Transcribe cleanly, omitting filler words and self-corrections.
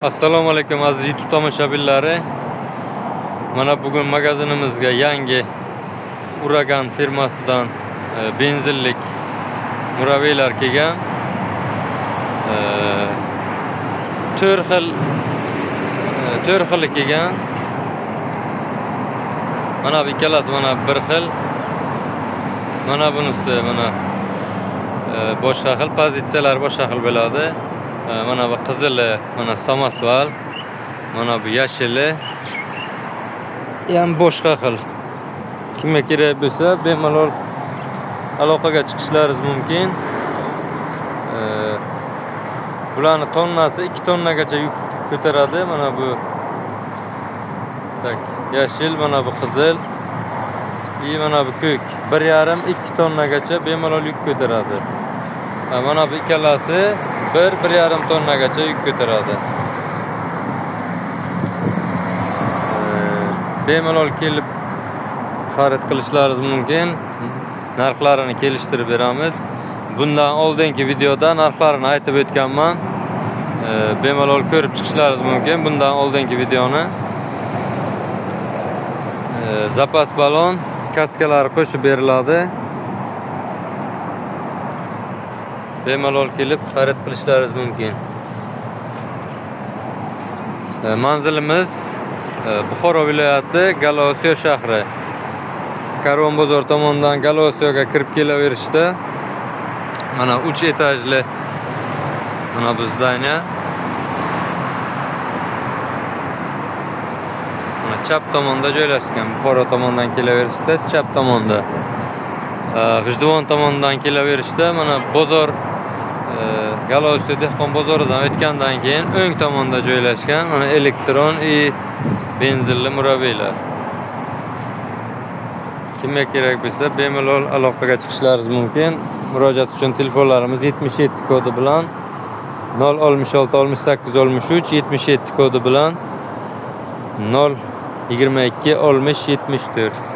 Assalomu alaykum, aziz YouTube tomoshabinlari. Mana bugun magazinimizga yangi Uragan firmasidan benzinlik muraviylar kelgan. 4 xil 4 xili kelgan. Mana bu ikkalasi mana bir xil. Mana bunisi mana boshqa xil, pozitsiyalar boshqa xil bo'ladi. Mana bu qizili, mana samosval, mana bu yashili ham boshqa xil. Kimga kerak bo'lsa, bemalol aloqaga chiqishlaringiz mumkin. Bularni tonnasi 2 tonnagacha yuk ko'taradi. Mana bu так, yashil, mana bu qizil и mana bu ko'k. 1,5-2 tonnagacha bemalol yuk ko'taradi. Mana bu ikkalasi 1-1,5 tonnagacha yuk ko'taradi. Bemalol kelib xarid qilishlaringiz mumkin. Narxlarini kelishtirib beramiz. Bundan oldingi videoda narxlarini aytib o'tganman. Bemalol ko'rib chiqishlaringiz mumkin bundan oldingi videoni. Zapas balon, kaskalari qo'shib beriladi. Bemalol kelib xarid qilishlaringiz mumkin. Manzilimiz Buxoro viloyati, Galosiyo shahri. Karvon bozor tomondan Galosiyoga kirib kelaverishda mana 3 etajli mana bu здание. Mana chap tomonda joylashgan. Buxoro tomondan kelaverishda chap tomonda. G'ijduvon tomondan kelaverishda mana bozor, Galosiyo dehqon bozoridan o'tgandan keyin o'ng tomonda joylashgan mana elektron и benzinli murabbiylar. Kimga kerak bo'lsa, bemalol aloqaga chiqishlaringiz mumkin. Murojaat uchun telefonlarimiz 77 kodi bilan 066 68 63, 77 kodi bilan 0 22 60 74.